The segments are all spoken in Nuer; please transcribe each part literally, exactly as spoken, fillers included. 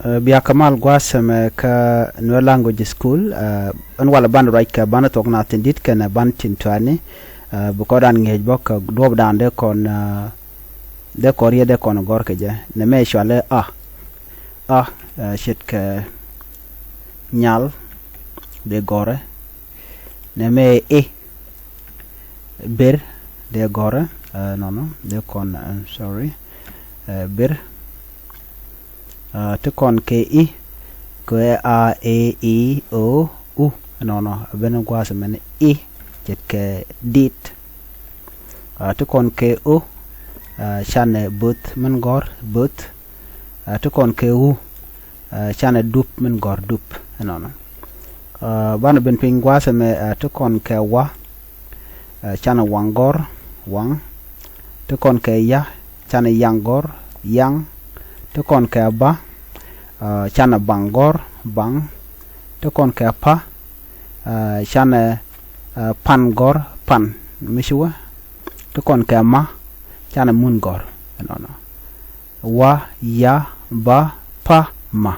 Ɛ, bia kɛ mal gua̱a̱th ɛmɛ kä Nuer Language School. Ɛ, ɛn walɛ banɛ ruac kɛ banɛ thuɔ̱k naath tin di̱t kɛnɛ banɛ tin tuani. Ɛ, bi kɔn dan ŋi̱eec bä kɛ duɔ̱ɔ̱pdan dee kɔn, ɛ, dee kɔn riet dee kɔn gɔ̱r kɛ jɛ. Nɛmɛ cualɛ a. A, ɛ, ce̱tkɛ nyal dee gɔ̱rɛ. Nɛmɛ i̱ ber dee gɔ̱rɛ, ɛ, nɔnɔ dee kɔn, ɛ, sorry, ɛ, ber. Ɛ, ti kɔn kɛ i̱ kɛ a, e, i, o, u, nɔnɔ ben gua̱a̱th mɛn i̱ ce̱tkɛ dit. Ɛ, ti kɔn kɛ o, ɛ, canɛ bo̱th min gɔ̱r bo̱th. Ɛ, ti kɔn kɛ u, ɛ, canɛ dup min gɔ̱r dup, ɛnɔnɔ. Ɛ, banɛ ben piny gua̱a̱th ɛmɛ, ɛ, ti kɔn kɛ wa, ɛ, canɛ waŋ gɔ̱r waŋ. Ti kɔn kɛ ya, canɛ yaŋ gɔ̱r yaŋ. Ti kɔn kɛ ba, ɛ, canɛ baŋ gɔ̱r baŋ. Ti kɔn kɛ pa, ɛ, canɛ, ɛ, pan gɔ̱r pan. Mi ci wä. Ti kɔn kɛ ma, canɛ mun gɔ̱r, ɛnɔnɔ. Wa, ya, ba, pa, ma.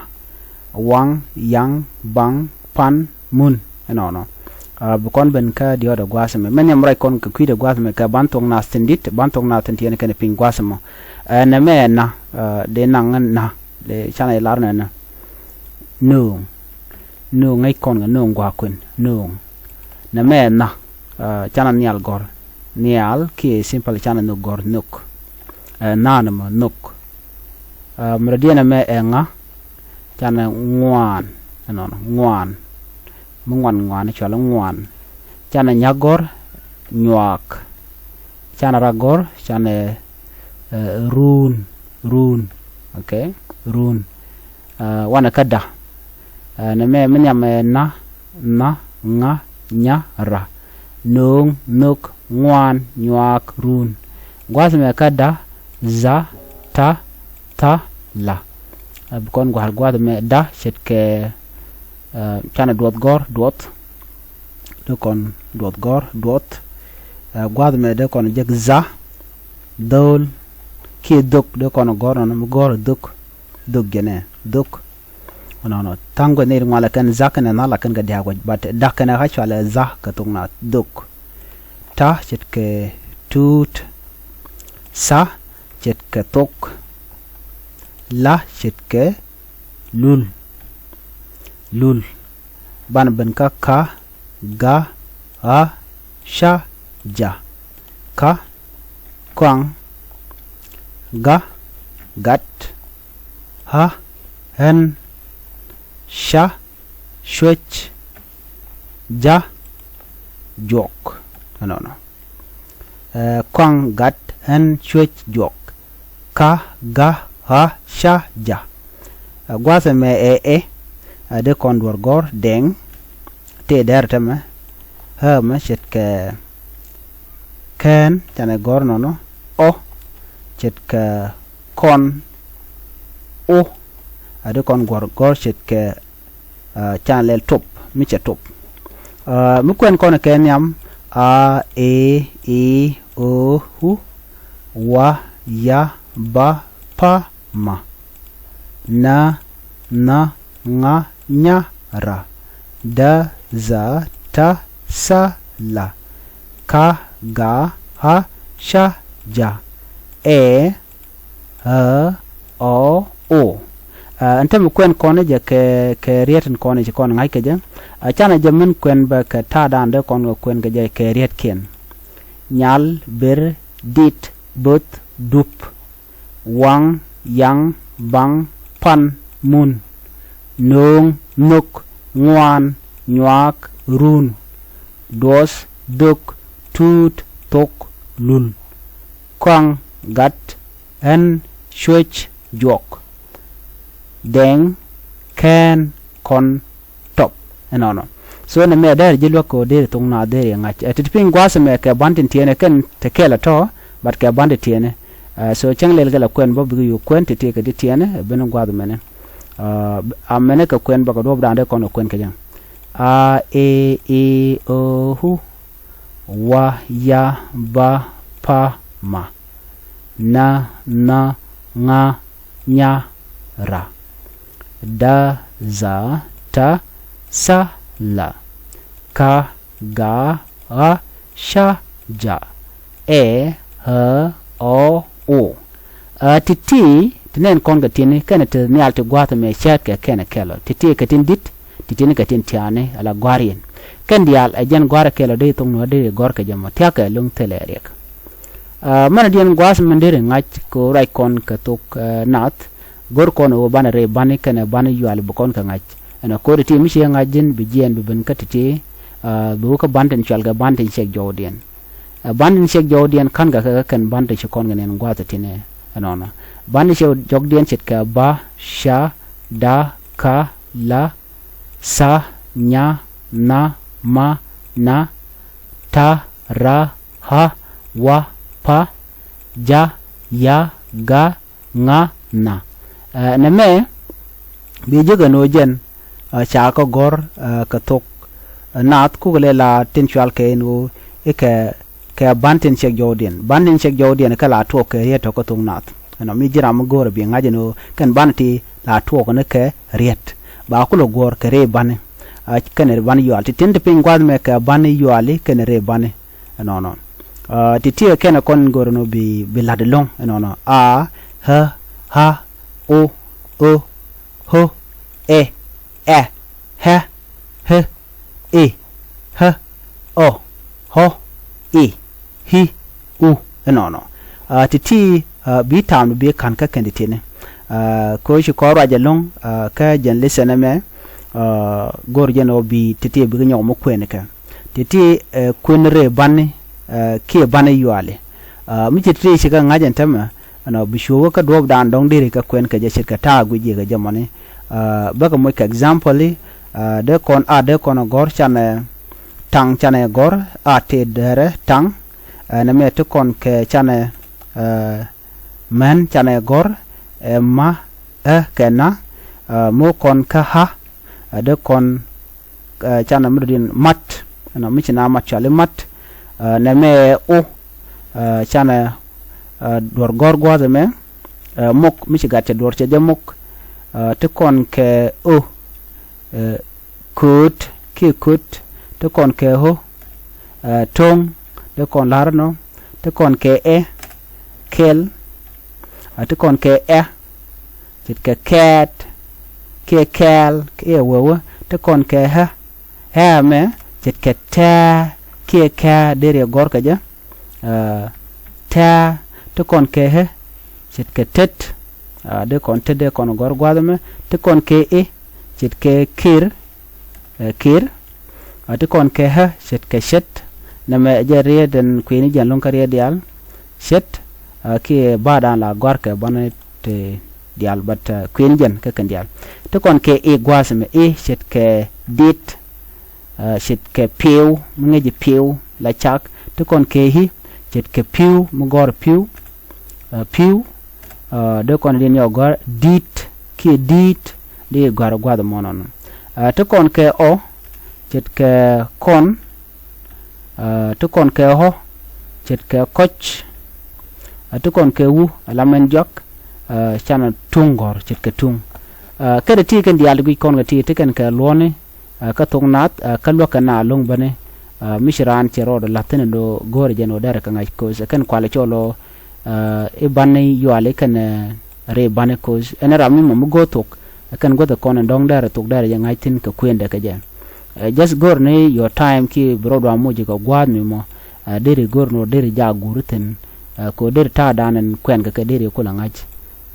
Waŋ, yaŋ, baŋ, pan, mun, ɛnɔnɔ. Ɛ, bi kɔn ben kä diɔ̱ɔ̱dɛ gua̱a̱th ɛmɛ. Mɛ nhiam ruac kɔn kɛ kui̱dɛ gua̱a̱th ɛmɛ kɛ ban thuɔ̱k naath tin di̱t, ban thuɔ̱k naath tin tiɛɛni kɛnɛ piny gua̱a̱th ɛmɔ. Ɛ, nɛmɛ ɛ na, ɛ, dee naŋ na, dee canɛ ilar nɛ na. Nööŋ. Nööŋ ŋäc kɔn kɛ nööŋ gua̱a̱k kuën, nööŋ. Nɛmɛ ɛ na, ɛ, canɛ nhial gɔ̱r. Nhial kiɛ simple canɛ nhök gɔ̱r nhök. Ɛ, na nɛmɛ nhök. Ɛ, mi rɔ diɛn ɛmɛ ɛ ŋa, canɛ ŋuan, ɛnɔnɔ, ŋuan. Mi ŋuan ŋuan cualɛ ŋuan. Canɛ nyak gɔ̱r, nyuak. Canɛ rak gɔ̱r, canɛ, ɛ, run, run. Okay, run. Ɛ, wanɛ kä da. Ɛ, nɛmɛ mi nhiam ɛ na, na, ŋa, nya, ra. Nööŋ, nhök, ŋuan, nyuak, run. Gua̱a̱th mɛ kä da, za, ta, tha, la. Ɛ, bi kɔn gua̱a̱th, gua̱a̱th mɛ da ce̱tkɛ, ɛ, canɛ duɔth gɔ̱r, duɔth. Dee kɔn duɔth gɔ̱r, duɔth. Ɛ, gua̱a̱th mɛ dee kɔn jek za, dho̱o̱l, kiɛ dhök, dee kɔn gɔ̱r nɔnɔ, mi gɔ̱r dhök, dhök jɛnɛ, dhök. Nɔnɔ, tha̱a̱ŋ guɛth ni ri ŋualɛ kɛn za kɛnɛ nhal a kɛn kɛ dia̱a̱k wec, but da kɛnɛ ɣä cualɛ za kɛ thok naath, dhök. Ta ce̱tkɛ tuut. Tha ce̱tkɛ thok. La ce̱tkɛ lul. Lul. Banɛ ben kä ka, ga, ɣa, ca, ja. Ka, kɔaŋ, ga, gat, ɣa, ɣän, ca, cuec, ja, juɔk. Ɛnɔnɔ. Ɛ, kɔaŋ, gat, ɣän, cuec, juɔk. Ka, ga, ɣa, ca, ja. Ɛ, gua̱a̱th ɛmɛ ɛ ɛ, ɛ, dee kɔn duɔ̱r gɔ̱r dɛŋ. Tëë dɛr tɛmɛ, ɣä mɛ ce̱tkɛ kɛn, canɛ gɔ̱r nɔnɔ, ɔ, ce̱tkɛ kɔn, o, ɛ, dee kɔn duɔ̱r gɔ̱r ce̱tkɛ, ɛ, canɛ lɛl top, mi cɛ top. Ɛ, mi kuɛn kɔn kɛ nhiam, a, e, i, o, u, wa, ya, ba, pa, ma. Na, nha, ŋa, nya, ra. Da, dha, ta, tha, la. Ka, ga, ɣa, ca, ja. Ɛ, ɣä, ɔ, o. Ɛ, ɛn tämɛ kuɛn kɔn jɛ kɛ, kɛ riet in kɔn ci kɔn ŋa̱c kɛ jɛ. Ɛ, canɛ jɛ min kuɛn bɛ kɛ ta̱a̱dan dee kɔn kɛ kuɛn kɛ jɛ kɛ rietkiɛn. Nyal, ber, dit, bo̱th, dup. Waŋ, yaŋ, baŋ, pan, mun. Nööŋ, nhök, ŋuan, nyuaak, run. Duɔth, dhök, tuut, thok, lul. Kɔaŋ, gat, ɣän, cuec, juɔk. Dɛŋ, kɛn, kɔn, top. Ɛnɔnɔ. So nɛmɛ dɛr ji̱ luäk kɛ ɣöö deri thok naath deri ŋa̱c. Ɛ, ti ti piny gua̱a̱th ɛmɛ kɛ ban tin tiɛɛnɛ kɛn te kɛl ɛ tɔ̱, but kɛ ban tin tiɛɛnɛ. Ɛ, so cäŋ lɛl kɛ la kuɛn bä bikɛ yo̱o̱k kuɛn ti ti kɛ ti tiɛɛnɛ, ɛ, ben gua̱a̱th ɛmɛnɛ. Ɛ, a mɛnɛ kɛ kuɛn bä kɛ duɔ̱ɔ̱pdan dee kɔn kɛ kuɛn kɛ jɛ. A, e, i, o, u, wa, ya, ba, pa, ma. Na, nha, ŋa, nya, ra. da, za, ta, sa, la. Ka, ga, ɣa, ca, ja. Ɛ, ɣä, ɔ, o. Ɛ, ti̱ti̱ ti nɛn kɔn kɛ ti̱ni kɛnɛ ti nhial ti gua̱a̱th ɛmɛ cäät kɛ kɛnɛ kɛl ɔ. Ti̱ti̱ kɛ tin di̱t, ti̱ti̱ni kɛ tin tiaani ala gua̱a̱r yɛn. Kɛn diaal ɛ jɛn gua̱a̱r ɛ kɛl ɔ dee thok nuɔ̱ɔ̱r dee gɔ̱r kɛ jɛ mɔ thia̱kɛ lo̱ŋ thilɛ riɛk. Ɛ, mɛn diɛn gua̱a̱th min deri ŋa̱c kɛ ɣöö ruac kɔn kɛ thok, ɛ, naath. Go̱r kɔn ɣöö banɛ rɛy bani kɛnɛ bani yuali bi kɔn kɛ ŋa̱c. Ɛn ɛ ko̱ri ti mi ciɛ ŋa̱c ji̱n bi jiɛɛn bi ben kä ti̱ti̱, ɛ, bi wä kä ban tin cual kɛ ban tin ciɛk jɔwdiɛn. Ɛ, ban tin ciɛk jɔwdiɛn ka̱n kɛ kɛ kɛn ban tin ci kɔn kɛ nɛn gua̱a̱th ti̱ti̱ nɛ ɛnɔnɔ. Ban tin ciɛk jɔwdiɛn ce̱tkɛ ba, ca, da, ka, la, sa, nya, nha, ma, na, ta, ra, ɣa, wa, pa, ja, ya, ga, ŋa, na. Ɛ, nɛmɛ bi jek ɛn ɣöö jɛn, ɛ, ca kɛ gɔ̱r, ɛ, kɛ thok, ɛ, naath kukɛ lɛ la tin cual kɛ ɛn ɣöö i̱ kɛ, kɛ ban tin ciɛk jɔwdiɛn. Ban tin ciɛk jɔwdiɛn kɛ la tuɔɔk kɛ riet tɔ̱ kä thok naath. Ɛnɔ mi ji̱ ram mi go̱o̱rɛ bi ŋa̱c ɛn ɣöö kɛn ban ti la tuɔɔk ni kɛ riet. Ba kulɛ guɔ̱ɔ̱r kɛ rɛy bani. Ɛ, kɛnɛ ban yual ti tin ti piny gua̱th mɛ kɛ bani yuali kɛnɛ rɛy bani. Ɛnɔnɔ. Ɛ, ti̱ti̱ kɛnɛ kɔn go̱r ɛnɔ bi, bi la̱t ɛlɔ̱ŋ ɛnɔnɔ. A, ɣä, ɣa, o, ö, ɣo, ɛ, ɛ, ɣɛ, ɣe, i̱, ɣä, ɔ, ɣɔ, i̱, i̱, u, ɛnɔnɔ. Ɛ, ti̱ti̱, ɛ, bi ta̱a̱m bi ka̱n kä kɛn ti̱ti̱ni. Ɛ, kɛ ɣöö ci kɔn ruac ɛlɔ̱ŋ, ɛ, kä jɛn lesson ɛmɛ, ɛ, go̱r jɛn ɣöö bi ti̱ti̱ bikɛ nyɔk mi kuɛɛnikɛ. Ti̱ti̱, ɛ, kuën rɛy bani, ɛ, kiɛ bani yuali. Ɛ, mi ci ti̱ti̱ ci kɛ ŋa̱c ɛn täämɛ, ɛnɔ bi cuo̱o̱kä kä duɔ̱ɔ̱pdan dɔ̱ŋ deri kɛ kuɛn kɛ jɛ ce̱tkɛ ta̱a̱ guic ji̱ kɛ jɛ mɔni. Ɛ, bäkɛ moc kɛ example i̱, ɛ, dee kɔn a dee kɔn ɛ gɔ̱r canɛ taŋ canɛ gɔ̱r a tëë dɛrɛ taŋ. Ɛ, nɛmɛ ti kɔn kɛ canɛ, ɛ, män canɛ gɔ̱r, ɛ, ma, ɛ, kɛ na, ɛ, mo̱o̱ kɔn kä ɣä, ɛ, dee kɔn, ɛ, canɛ mi dɔ̱diɛn mat, ɛnɔ mi ci na mat cuali mat, ɛ, nɛmɛ ɛ o, ɛ, canɛ, ɛ, duɔ̱r gɔ̱r gua̱a̱th ɛmɛ, ɛ, mok mi ci gat cɛ duɔ̱r cɛ jɛ mok, ɛ, ti kɔn kɛ o, ɛ, kööt kiɛ kööt, ti kɔn kɛ ɣö, ɛ, to̱ŋ, ti kɔn la̱r ɛnɔ, ti kɔn kɛ ɛ, kɛl, ɛ, ti kɔn kɛ ɛ, ce̱tkɛ kɛɛt, kiɛ kɛɛl, kiɛ wewä, ti kɔn kɛ ɣä, ɣä ɛmɛ, ce̱tkɛ tɛ̱̈ɛ̱̈, kiɛ kɛ̱̈ɛ̱̈, deri ɛ gɔ̱r kɛ jɛ, ɛ, tɛ̱̈ɛ̱̈, ti kɔn kɛ ɣä, ce̱tkɛ tet, ɛ, dee kɔn tet dee kɔn gɔ̱r gua̱a̱th ɛmɛ, ti kɔn kɛ i̱, ce̱tkɛ kir, ɛ, kir, ɛ, ti kɔn kɛ ɣä, ce̱tkɛ ce̱t, nɛmɛ ɛ jɛn riet ɛn kuëëni jɛn lo̱ŋ kä riet diaal, ce̱t, ɛ, kiɛ ba̱a̱dan la gɔ̱a̱r kɛ banɛ ti diaal, but, ɛ, kuëëni jɛn kä kɛn diaal. Ti kɔn kɛ i̱ gua̱a̱th ɛmɛ i̱ ce̱tkɛ dit, ɛ, ce̱tkɛ pi̱w, mi ŋäci pi̱w la cak, ti kɔn kɛ i̱ ce̱tkɛ pi̱w, mi gɔ̱r pi̱w, ɛ, pi̱w, ɛ, dee kɔn diɛn yɔ gɔ̱r di̱t, kiɛ di̱i̱t, dee gɔ̱r gua̱a̱th ɛmɔ nɔnɔ. Ɛ, ti kɔn kɛ ɔ, ce̱tkɛ kɔn, ɛ, ti kɔn kɛ ɣɔ, ce̱tkɛ kɔc, ɛ, ti kɔn kɛ wu, ɛ, la mɛn jɔak, ɛ, canɛ tuŋ gɔ̱r, ce̱tkɛ tuŋ. Ɛ, kɛnɛ ti kɛn diaal ti guic kɔn kɛ ti, ti kɛn kɛ luɔ̱ni, ɛ, kä thok naath, ɛ, kä luäk kɛ na lo̱ŋ bäni, ɛ, mi ci raan cɛ rɔɔdɛ la̱th thi̱n ɛn do̱ go̱o̱rɛ jɛn ɣöö derɛ kɛ ŋa̱c ko̱th, ɛ, kɛn kualɛ cɔl ɣöö, ɛ, i̱ bani yuali kɛnɛ, ɛ, rɛy bani ko̱th. Ɛn ram mi mɔ mi go̱o̱r thok, ɛ, kɛn guäth ɛ kɔn ɛn dɔ̱ŋ derɛ thok derɛ jɛ ŋa̱c thi̱n kɛ kuëndɛ kɛ jɛ. Ɛ, just go̱o̱r ni your time kiɛ bi rɔɔdu a moc kɛ gua̱a̱th mi mɔ, ɛ, deri go̱o̱r ni ɣöö deri jak guuri thi̱n, ɛ, kɛ ɣöö deri ta̱a̱dan ɛn kuɛn kɛ kɛ deri kulɛ ŋa̱c.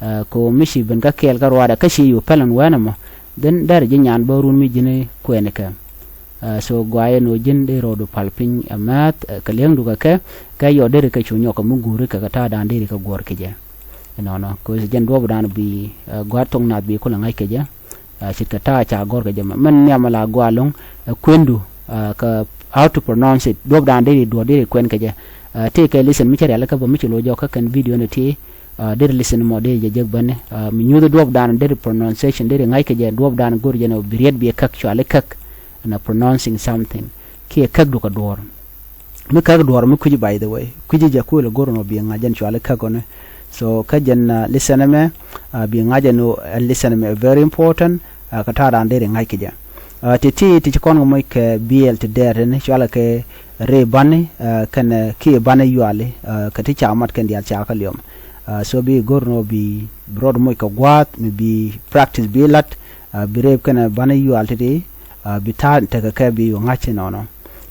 Ɛ, kɛ ɣöö mi ci ben kä kɛɛl kä ruaadɛ kä ci yo̱o̱ pɛl ɛn wɛɛn ɛmɔ, then derɛ ji̱ nyan bä run mi ji̱n kuɛɛnikɛ. Ɛ, so guayɛ ni ɣöö ji̱n dee rɔɔdu pal piny ɛ määth, ɛ, kɛ li̱eŋdu kɛ kɛ, kɛ yɔ deri kɛ cu nyɔk kɛ mi guuri kɛ kɛ ta̱a̱dan deri kɛ guɔ̱ɔ̱r kɛ jɛ. Ɛnɔnɔ kɛ ɣöö jɛn duɔ̱ɔ̱pdan bi, ɛ, gua̱a̱th thok naath bi kulɛ ŋa̱c kɛ jɛ. Ɛ, ce̱tkɛ ta̱a̱ ca gɔ̱r kɛ jɛ mɛ. Mɛn nhiam la gɔaa lo̱ŋ, ɛ, kuëndu, ɛ, kɛ how to pronounce it. Duɔ̱ɔ̱pdan deri duɔ̱ɔ̱r deri kuɛn kɛ jɛ. Ɛ, tëëkɛ lesson mi cä rialikä bä mi ci lo̱c jɔk kä kɛn video ni ti, ɛ, deri lesson mɔ deri jɛ jek bäni. Ɛ, mi nyuuth duɔ̱ɔ̱pdan deri pronunciation deri ŋa̱c kɛ jɛ duɔ̱ɔ̱pdan go̱r jɛ ni bi riet bi käk cuali käk. Ɛn a pronouncing something. Kiɛ käk du kɛ duɔ̱ɔ̱r. Mi käk duɔ̱ɔ̱r mi kui̱ci, by the way. Kui̱ci jɛ kuël go̱r nɔ bi ŋa̱c jɛn cuali käk ɔni. So kä jɛn, uh, lesson ɛmɛ, uh, bi ŋa̱c ɛn ɣöö, uh, lesson ɛmɛ very important, uh, kɛ ta̱a̱ raan deri ŋa̱c kɛ jɛ. Uh, ti̱ti̱ ti ci kɔn kɛ moc kɛ biɛl ti dɛɛr tini cualɛ kɛ rëë bani, uh, kɛnɛ kiɛ bani yuali, uh, kɛ ti ca mat kɛn diaal ca kä liɔm. Uh, so bi go̱r nɔ bi, bi rɔɔd moc kɛ gua̱a̱th mi bi practice bi lat, uh, bi rëëp kɛnɛ bani yual ti̱ti̱, uh, bi ta̱a̱ tekɛ kɛ bi ŋa̱c inɔnɔ.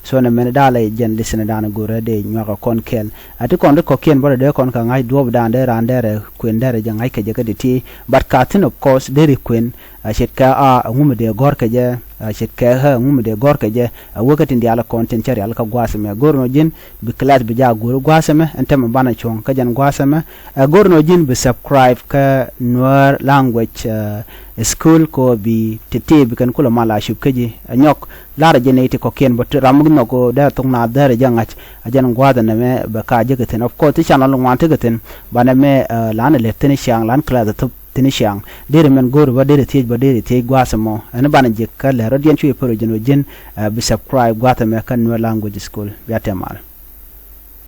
So nɛ mɛn dalɛ jɛn lesson dan go̱rɛ dee nyuakɛ kɔn kɛl. A ti kɔn ri kɔ̱kiɛn bä dee kɔn kɛ ŋa̱c duɔ̱ɔ̱p dan dee raan dɛrɛ kuën dɛrɛ jɛ ŋa̱c kɛ jɛ kä ti̱ti̱. But ka thi̱n of course deri kuën, a ce̱tkɛ a ŋumɛ dee gɔ̱r kɛ jɛ, a ce̱tkɛ ɣä ŋumɛ dee gɔ̱r kɛ jɛ. A wee kä tin diaal kɔn tin cä rial kä gua̱a̱th ɛmɛ. Go̱r nɔ ji̱n bi class bi jaak go̱r gua̱a̱th ɛmɛ, ɛn tɛmɛ banɛ cuɔ̱ŋ kä jɛn gua̱a̱th ɛmɛ. A go̱r nɔ ji̱n bi subscribe kä Nuer language, uh, school kɔ bi ti̱ti̱ bi kɛn kulɛ mal a cup kä ji̱. A nyɔk larɛ jɛ nɛy ti kɔ̱kiɛn bä ti ram mi nhɔk kɔ dee thok na dee rɛ jɛ ŋa̱c. A jɛn gua̱a̱th ɛn ɛmɛ bɛ ka jek kɛ thi̱n. Of course ti channel ŋuan tekɛ thi̱n, banɛ mɛ, uh, lan ɛ lɛt thi̱n ciaŋ, lan class ɛ thop thi̱n ciaŋ. Deri mɛn go̱o̱ri bä, deri thiec bä, deri thiec gua̱a̱th ɛmɔ. Ɛn banɛ jek kä lɛ rɔ̱diɛn cuɛ pär jɛn ɔ ji̱n, uh, bi subscribe gua̱a̱th ɛmɛ kä Nuer language school. Bia tɛmal.